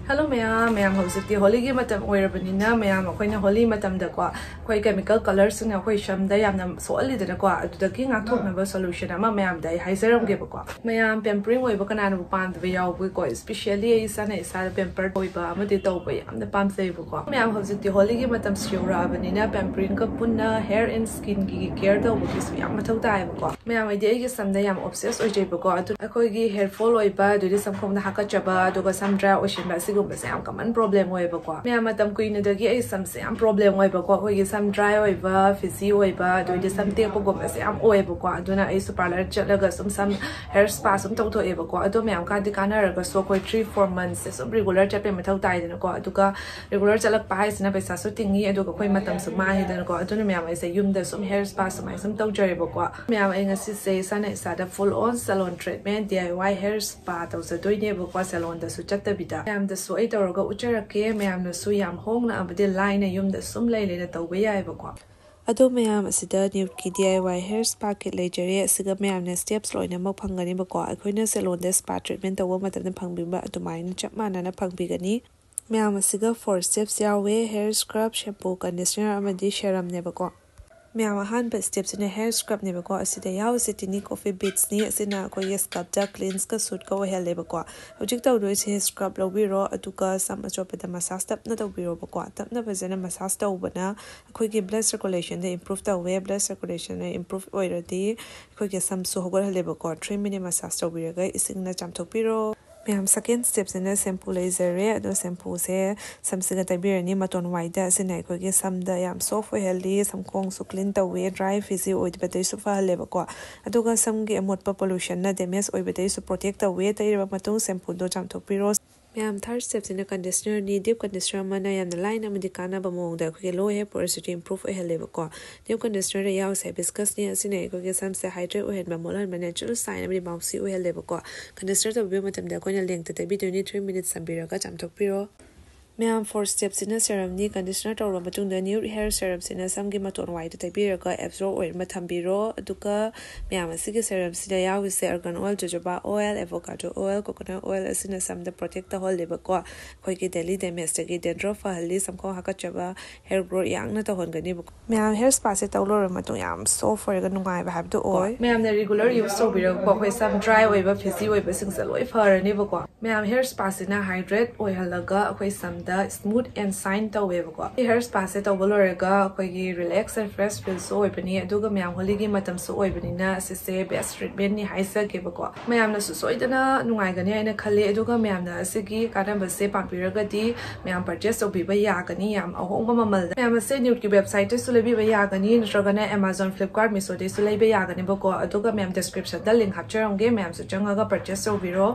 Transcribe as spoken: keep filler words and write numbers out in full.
Hello ꯃꯌꯥꯝ, ꯃꯌꯥꯝ ꯍꯧꯖꯤꯛꯇꯤ ꯍꯣꯂꯤꯒꯤ ꯃꯇꯝ ꯑꯣꯏꯔꯕꯅꯤꯅ, ꯃꯌꯥꯝ, ꯑꯩꯈꯣꯏꯅ ꯍꯣꯂꯤ ꯃꯇꯝꯗꯀꯣ, ꯑꯩꯈꯣꯏ ꯀꯦꯃꯤꯀꯦꯜ ꯀꯂꯔꯁꯤꯡꯅ ꯑꯩꯈꯣꯏ ꯁꯝꯗ ꯌꯥꯝꯅ ꯁꯣꯛꯍꯜꯂꯤꯗꯅꯀꯣ, ꯑꯗꯨꯗꯒꯤ ꯉꯥꯛꯊꯣꯛꯅꯕ ꯁꯣꯂꯨꯁꯟ ꯑꯃ ꯃꯌꯥꯝꯗ ꯑꯩ ꯍꯥꯏꯖꯔꯝꯒꯦꯕꯀꯣ꯫ ꯃꯌꯥꯝ, ꯄꯦꯝꯄꯔꯤꯡ ꯑꯣꯏꯕ ꯀꯅꯥꯅꯕꯨ ꯄꯥꯝꯗꯕ ꯌꯥꯎꯕꯒꯤꯀꯣ, ꯏꯁꯄꯤꯁꯤꯌꯦꯜꯂꯤ ꯑꯩ ꯏꯁꯥꯅ ꯏꯁꯥꯗ ꯄꯦꯝꯄꯔ ꯑꯣꯏꯕ ꯑꯃꯗꯤ ꯇꯧꯕ ꯌꯥꯝꯅ ꯄꯥꯝꯖꯩꯕꯀꯣ꯫ ꯃꯌꯥꯝ, ꯍꯧꯖꯤꯛꯇꯤ ꯍꯣꯂꯤꯒꯤ ꯃꯇꯝꯁꯨ ꯌꯧꯔꯛꯑꯕꯅꯤꯅ, ꯄꯦꯝꯄꯔꯤꯡꯒ ꯄꯨꯟꯅ ꯍꯦꯌꯔ ꯑꯦꯟ ꯁ꯭ꯀꯤꯟꯒꯤ ꯀꯦꯌꯔ ꯇꯧꯕꯒꯤꯁꯨ ꯌꯥꯝ ꯃꯊꯧ ꯇꯥꯏꯌꯦꯕꯀꯣ꯫ ꯃꯌꯥꯝ, ꯑꯩꯗꯤ ꯑꯩꯒꯤ ꯁꯝꯗ ꯌꯥꯝ ꯑꯣꯕꯁꯦꯁ ꯑꯣꯏꯖꯩꯕꯀꯣ꯫ ꯑꯗꯨ ꯑꯩꯈꯣꯏꯒꯤ ꯍꯦꯌꯔ ꯐꯣꯜ ꯑꯣꯏꯕ, ꯑꯗꯨꯗꯤ ꯁꯝꯈꯣꯡꯗ ꯍꯥꯀꯠꯆꯕ, ꯑꯗꯨꯒ ꯁꯝ ꯗ꯭ꯔꯥꯏ ꯑꯣꯏꯁꯤꯟꯕ, ꯑꯁꯤꯒꯨꯝꯕꯁꯦ ꯌꯥꯝ ꯀꯃꯟ ꯄ꯭ꯔꯣꯕ꯭ꯂꯦꯝ ꯑꯣꯏꯌꯦꯕꯀꯣ꯫ ꯃꯌꯥꯝ, ꯃꯇꯝ ꯀꯨꯏꯅꯗꯒꯤ ꯑꯩ ꯁꯝꯁꯦ ꯌꯥꯝ ꯄ꯭ꯔꯣꯕ꯭ꯂꯦꯝ ꯑꯣꯏꯕꯀꯣ, ꯑꯩꯈꯣꯏꯒꯤ ꯁꯝ ꯗ꯭ꯔꯥꯏ ꯑꯣꯏꯕ, ꯐꯤꯖꯤ ꯑꯣꯏꯕ, ꯑꯗꯨꯗꯤ ꯁꯝ ꯇꯦꯛꯄꯒꯨꯝꯕꯁꯦ ꯌꯥꯝ ꯑꯣꯏꯌꯦꯕꯀꯣ꯫ ꯑꯗꯨꯅ ꯑꯩꯁꯨ ꯄꯥꯔꯂꯔ ꯆꯠꯂꯒ ꯁꯨꯝ ꯁꯝ ꯍꯦꯌꯔ ꯁ꯭ꯄꯥ ꯁꯨꯝ ꯇꯧꯊꯣꯛꯑꯦꯕꯀꯣ꯫ ꯑꯗꯣ ꯃꯌꯥꯝ, ꯀꯥꯟꯗꯤ ꯀꯥꯟꯅꯔꯒꯁꯨ ꯑꯩꯈꯣꯏ ꯊ꯭ꯔꯤ ꯐꯣꯔ ꯃꯟꯊꯁꯁꯦ ꯁꯨꯝ ꯔꯤꯒꯨꯂꯔ ꯆꯠꯄꯩ ꯃꯊꯧ ꯇꯥꯏꯗꯅꯀꯣ꯫ ꯑꯗꯨꯒ ꯔꯤꯒꯨꯂꯔ ꯆꯠꯂꯛꯄ ꯍꯥꯏꯁꯤꯅ ꯄꯩꯁꯥꯁꯨ ꯇꯤꯡꯉꯤ, ꯑꯗꯨꯒ ꯑꯩꯈꯣꯏ ꯃꯇꯝꯁꯨ ꯃꯥꯡꯉꯤꯗꯅꯀꯣ꯫ ꯑꯗꯨꯅ ꯃꯌꯥꯝ, ꯑꯩꯁꯦ ꯌꯨꯝꯗ ꯁꯨꯝ ꯍꯦꯌꯔ ꯁ꯭ꯄꯥ ꯁꯨꯃꯥꯏꯅ ꯁꯨꯝ ꯇꯧꯖꯔꯦꯕꯀꯣ꯫ ꯃꯌꯥꯝ, ꯑꯩ ꯉꯁꯤꯁꯦ ꯏꯁꯥꯅ ꯏꯁꯥꯗ full on salon treatment, D I Y hair spa ꯇꯧꯖꯗꯣꯏꯅꯦꯕꯀꯣ, ꯁꯦꯂꯣꯟꯗꯁꯨ ꯆꯠꯇꯕꯤꯗ꯫ ꯃꯌꯥꯝꯗꯁꯨ ꯑꯩ ꯇꯧꯔꯒ ꯎꯠꯆꯔꯛꯀꯦ, ꯃꯌꯥꯝꯅꯁꯨ ꯌꯥꯝ ꯍꯣꯡꯅ ꯑꯃꯗꯤ ꯂꯥꯏꯅ ꯌꯨꯝꯗ ꯁꯨꯝ ꯂꯩ ꯂꯩꯅ ꯇꯧꯕ ꯌꯥꯏꯕꯀꯣ꯫ ꯑꯗꯣ ꯃꯌꯥꯝ, ꯑꯁꯤꯗ ꯅ꯭ꯌꯨꯠꯀꯤ D I Y hair spa kit ꯂꯩꯖꯔꯦ꯫ ꯑꯁꯤꯒ ꯃꯌꯥꯝꯅ ꯁ꯭ꯇꯦꯞꯁ ꯂꯣꯏꯅꯃꯛ ꯐꯪꯒꯅꯤꯕꯀꯣ, ꯑꯩꯈꯣꯏꯅ ꯁꯦꯂꯣꯟꯗ ꯁ꯭ꯄꯥ ꯇ꯭ꯔꯤꯠꯃꯦꯟ ꯇꯧꯕ ꯃꯇꯝꯗ ꯐꯪꯕꯤꯕ ꯑꯗꯨꯃꯥꯏꯅ ꯆꯞ ꯃꯥꯟꯅꯅ ꯐꯪꯕꯤꯒꯅꯤ꯫ ꯃꯌꯥꯝ, ꯑꯁꯤꯒ ꯐꯣꯔ ꯁ꯭ꯇꯦꯞꯁ ꯌꯥꯎꯋꯦ: ꯍꯦꯌꯔ ꯁ꯭ꯀ꯭ꯔꯕ, ꯁꯦꯝꯄꯨ, ꯀꯟꯗꯤꯁꯅꯔ ꯑꯃꯗꯤ ꯁꯦꯔꯝꯅꯦꯕꯀꯣ꯫ ꯃꯌꯥꯝ, ꯑꯍꯥꯟꯕ ꯁ꯭ꯇꯦꯞꯁꯤꯅ ꯍꯦꯌꯔ ꯁ꯭ꯀ꯭ꯔꯕꯅꯦꯕꯀꯣ꯫ ꯑꯁꯤꯗ ꯌꯥꯎꯔꯤꯁꯦ ꯇꯤꯅꯤ ꯀꯣꯐꯤ ꯕꯤꯠꯁꯅꯤ꯫ ꯑꯁꯤꯅ ꯑꯩꯈꯣꯏꯒꯤ ꯁ꯭ꯀꯜꯞꯇ ꯀ꯭ꯂꯤꯟꯁꯀ ꯁꯨꯠꯀ ꯑꯣꯏꯍꯜꯂꯦꯕꯀꯣ꯫ ꯍꯧꯖꯤꯛ ꯇꯧꯗꯣꯏꯁꯦ ꯁ꯭ꯀ꯭ꯔꯕ ꯂꯧꯕꯤꯔꯣ, ꯑꯗꯨꯒ ꯁꯝ ꯑꯆꯣꯠꯄꯗ ꯃꯁꯥꯁ ꯇꯞꯅ ꯇꯧꯕꯤꯔꯣꯕꯀꯣ꯫ ꯇꯞꯅ ꯐꯖꯅ ꯃꯁꯥꯁ ꯇꯧꯕꯅ ꯑꯩꯈꯣꯏꯒꯤ ꯕ꯭ꯂꯗ ꯁꯔꯀꯨꯂꯦꯁꯟꯗ ꯏꯝꯄ꯭ꯔꯨꯞ ꯇꯧꯋꯦ꯫ ꯕ꯭ꯂꯗ ꯁꯔꯀꯨꯂꯦꯁꯟꯅ ꯏꯝꯄ꯭ꯔꯨꯞ ꯑꯣꯏꯔꯗꯤ ꯑꯩꯈꯣꯏꯒꯤ ꯁꯝꯁꯨ ꯍꯧꯒꯠꯍꯜꯂꯦꯕꯀꯣ꯫ ꯊ꯭ꯔꯤ ꯃꯤꯅꯤꯠ ꯃꯁꯥꯁ ꯇꯧꯕꯤꯔꯒ ꯏꯁꯤꯡꯅ ꯆꯥꯝꯊꯣꯛꯄꯤꯔꯣ꯫ ꯃꯌꯥꯝ, ꯁꯦꯀꯦꯟ ꯁ꯭ꯇꯦꯞꯁꯤꯅ ꯁꯦꯝꯄꯨ ꯂꯩꯖꯔꯦ꯫ ꯑꯗꯣ ꯁꯦꯝꯄꯨꯁꯦ ꯁꯝꯁꯤꯒ ꯇꯩꯕꯤꯔꯅꯤ꯫ ꯃꯇꯣꯟ ꯋꯥꯏꯗ ꯑꯁꯤꯅ ꯑꯩꯈꯣꯏꯒꯤ ꯁꯝꯗ ꯌꯥꯝ ꯁꯣꯐ ꯑꯣꯏꯍꯜꯂꯤ, ꯁꯝꯈꯣꯡꯁꯨ ꯀ꯭ꯂꯤꯟ ꯇꯧꯋꯦ, ꯗ꯭ꯔꯥꯏ ꯐꯤꯖꯤ ꯑꯣꯏꯕꯗꯩꯁꯨ ꯐꯍꯜꯂꯦꯕꯀꯣ꯫ ꯑꯗꯨꯒ ꯁꯝꯒꯤ ꯑꯃꯣꯠꯄ ꯄꯣꯂꯨꯁꯟꯅ ꯗꯦꯃꯦꯖ ꯑꯣꯏꯕꯗꯩꯁꯨ ꯄ꯭ꯔꯣꯇꯦꯛ ꯇꯧꯋꯦ꯫ ꯇꯩꯔꯕ ꯃꯇꯨꯡ ꯁꯦꯝꯄꯨꯗꯣ ꯆꯥꯝꯊꯣꯛꯄꯤꯔꯣ꯫ ꯃꯌꯥꯝ, ꯊꯥꯔꯠ ꯁ꯭ꯇꯦꯞꯁꯤꯅ ꯀꯟꯗꯤꯁꯅꯔꯅꯤ꯫ ꯗꯤꯞ ꯀꯟꯗꯤꯁꯅꯔ ꯑꯃꯅ ꯌꯥꯝꯅ ꯂꯥꯏꯅ ꯑꯃꯗꯤ ꯀꯥꯟꯅꯕ ꯃꯑꯣꯡꯗ ꯑꯩꯈꯣꯏꯒꯤ ꯂꯣ ꯍꯦꯌꯔ ꯄꯣꯔꯣꯁꯤꯇꯤ ꯏꯝꯄ꯭ꯔꯨꯞ ꯑꯣꯏꯍꯜꯂꯦꯕꯀꯣ꯫ ꯗꯤꯞ ꯀꯟꯗꯤꯁꯅꯔꯗ ꯌꯥꯎꯔꯤꯁꯦ ꯍꯥꯏꯕꯤꯁꯀꯁꯅꯤ꯫ ꯑꯁꯤꯅ ꯑꯩꯈꯣꯏꯒꯤ ꯁꯝꯁꯦ ꯍꯥꯏꯗ꯭ꯔꯦꯠ ꯑꯣꯏꯍꯟꯕ, ꯃꯣꯠꯍꯟꯕ, ꯅꯦꯆꯔꯦꯜ ꯁꯥꯏꯟ ꯑꯃꯗꯤ ꯕꯥꯎꯟꯁꯤ ꯑꯣꯏꯍꯜꯂꯦꯕꯀꯣ꯫ ꯀꯟꯗꯤꯁꯅꯔ ꯇꯧꯕꯤꯕ ꯃꯇꯝꯗ ꯑꯩꯈꯣꯏꯅ ꯂꯦꯡꯇ ꯇꯩꯕꯤꯗꯣꯏꯅꯤ꯫ ꯊ꯭ꯔꯤ ꯃꯤꯅꯤꯠꯁ ꯊꯝꯕꯤꯔꯒ ꯆꯥꯝꯊꯣꯛꯄꯤꯔꯣ꯫ ꯃꯌꯥꯝ, ꯐꯣꯔ ꯁ꯭ꯇꯦꯞꯁꯤꯅ ꯁꯦꯔꯝꯅꯤ꯫ ꯀꯟꯗꯤꯁꯅꯔ ꯇꯧꯔꯕ ꯃꯇꯨꯡꯗ ꯅ꯭ꯌꯨꯠ ꯍꯦꯌꯔ ꯁꯦꯔꯝꯁꯤꯅ ꯁꯝꯒꯤ ꯃꯇꯣꯟ ꯋꯥꯏꯗ ꯇꯩꯕꯤꯔꯒ ꯑꯦꯕꯖꯣꯔꯕ ꯑꯣꯏꯅꯕ ꯊꯝꯕꯤꯔꯣ꯫ ꯑꯗꯨꯒ ꯃꯌꯥꯝ, ꯑꯁꯤꯒꯤ ꯁꯦꯔꯝꯁꯤꯗ ꯌꯥꯎꯔꯤꯁꯦ argan oil, jojoba oil, avocado oil, coconut oil ꯑꯁꯤꯅ ꯁꯝꯗ ꯄ꯭ꯔꯣꯇꯦꯛ ꯇꯧꯍꯜꯂꯦꯕꯀꯣ꯫ ꯑꯩꯈꯣꯏꯒꯤ ꯗꯦꯂꯤ ꯗꯦꯃꯦꯖꯇꯒꯤ, ꯗꯦꯟꯗ꯭ꯔꯣꯐ ꯐꯍꯜꯂꯤ, ꯁꯝꯈꯣꯡ ꯍꯥꯀꯠꯆꯕ, ꯍꯦꯌꯔ ꯒ꯭ꯔꯣꯠ ꯌꯥꯡꯅ ꯇꯧꯍꯟꯒꯅꯦꯕꯀꯣ꯫ ꯃꯌꯥꯝ, ꯍꯦꯌꯔ ꯁ꯭ꯄꯥꯁꯦ ꯇꯧ ꯂꯣꯏꯔꯕ ꯃꯇꯨꯡ ꯌꯥꯝ ꯁꯣꯐ ꯑꯣꯏꯔꯒ ꯅꯨꯡꯉꯥꯏꯕ ꯍꯥꯏꯕꯗꯨ ꯑꯣꯏ꯫ ꯃꯌꯥꯝꯅ ꯔꯤꯒꯨꯂꯔ ꯌꯨꯁ ꯇꯧꯕꯤꯔꯒꯀꯣ, ꯑꯩꯈꯣꯏ ꯁꯝ ꯗ꯭ꯔꯥꯏ ꯑꯣꯏꯕ, ꯐꯤꯖꯤ ꯑꯣꯏꯕꯁꯤꯡꯁꯦ ꯂꯣꯏ ꯐꯔꯅꯦꯕꯀꯣ꯫ ꯃꯌꯥꯝ, ꯍꯦꯌꯔ ꯁ꯭ꯄꯥꯁꯤꯅ ꯍꯥꯏꯗ꯭ꯔꯦꯠ ꯑꯣꯏꯍꯜꯂꯒ ꯑꯩꯈꯣꯏ ꯁꯝꯗ ꯁ꯭ꯃꯨꯠ ꯑꯦꯟ ꯁꯥꯏꯟ ꯇꯧꯋꯦꯕꯀꯣ꯫ ꯍꯦꯌꯔ ꯁ꯭ꯄꯥꯁꯦ ꯇꯧꯕ ꯂꯣꯏꯔꯒ ꯑꯩꯈꯣꯏꯒꯤ ꯔꯤꯂꯦꯛꯁ ꯑꯦꯟ ꯐ꯭ꯔꯦꯁ ꯐꯤꯜꯁꯨ ꯑꯣꯏꯕꯅꯤ, ꯑꯗꯨꯒ ꯃꯌꯥꯝ, ꯍꯣꯂꯤꯒꯤ ꯃꯇꯝꯁꯨ ꯑꯣꯏꯕꯅꯤꯅ ꯑꯁꯤꯁꯦ ꯕꯦꯁ ꯇ꯭ꯔꯤꯠꯃꯦꯟꯅꯤ ꯍꯥꯏꯖꯒꯦꯕꯀꯣ꯫ ꯃꯌꯥꯝꯅꯁꯨ ꯁꯣꯏꯗꯅ ꯅꯨꯡꯉꯥꯏꯒꯅꯤ ꯍꯥꯏꯅ ꯈꯜꯂꯤ, ꯑꯗꯨꯒ ꯃꯌꯥꯝꯅ ꯑꯁꯤꯒꯤ ꯀꯥꯟꯅꯕꯁꯦ ꯄꯥꯝꯕꯤꯔꯒꯗꯤ ꯃꯌꯥꯝ ꯄꯔꯆꯦꯁ ꯇꯧꯕꯤꯕ ꯌꯥꯒꯅꯤ ꯌꯥꯝ ꯑꯍꯣꯡꯕ ꯃꯃꯜꯗ꯫ ꯃꯌꯥꯝ, ꯑꯁꯦ ꯅ꯭ꯌꯨꯠꯀꯤ ꯋꯦꯕꯁꯥꯏꯠꯇꯁꯨ ꯂꯩꯕꯤꯕ ꯌꯥꯒꯅꯤ, ꯅꯠꯇ꯭ꯔꯒꯅ ꯑꯦꯃꯥꯖꯣꯟ, ꯐ꯭ꯂꯤꯞꯀꯥꯔꯠ, ꯃꯤꯁꯣꯗꯩꯁꯨ ꯂꯩꯕ ꯌꯥꯒꯅꯦꯕꯀꯣ꯫ ꯑꯗꯨꯒ ꯃꯌꯥꯝ, ꯗꯤꯁꯀ꯭ꯔꯤꯞꯁꯟꯗ ꯂꯤꯡ ꯍꯥꯞꯆꯔꯝꯒꯦ, ꯃꯌꯥꯝꯁꯨ ꯆꯪꯉꯒ ꯄꯔꯆꯦꯁ ꯇꯧꯕꯤꯔꯣ꯫